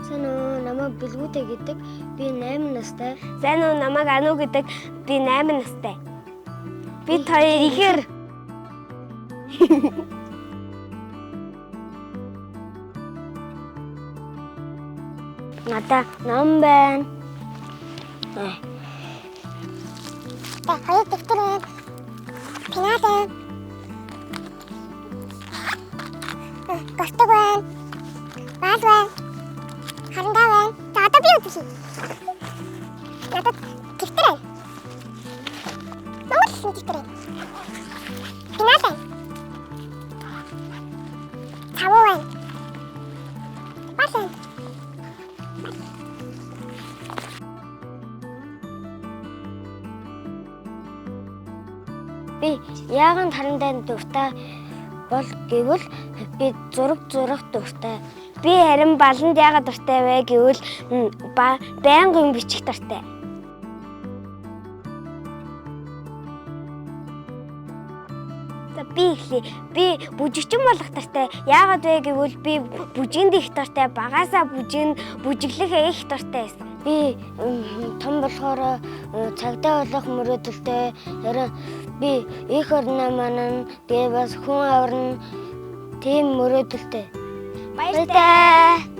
Сайн уу, намайг Бэлгүүтэй гэдэг. Би 8 настай. Сайн уу, намайг Ану гэдэг. Би 8 настай. Бид хоёр ихэр. Надаа ном байна. Хоёр дэвтэр байна. Пенал байна. Гортог байна. Баал байна. Харандаа байна. За одоо би үзүүлье. Надад дэвтэр байна. Монгол хэлний дэвтэр байна. Пенал байна. Цавуу байна. Баал байна. Би яагаад харандаа дуртай бол гэвэл би зураг зурах дуртай. Би харин баланд яагаад дуртай вэ гэвэл байнга юм бичих дуртай. За би эхлэе. Би бүжигчин болох дуртай. Яагаад вэ гэвэл би бүжинд их дуртай. Багасаа бүжинд бүжиглэх их дуртай байсан. Би том болохоор цагдаа болох мөрөөдөлтэй. Харин би их орноо манана. Тэгээ бас хүн аварна. Тийм мөрөөдөлтэй. Баяртай.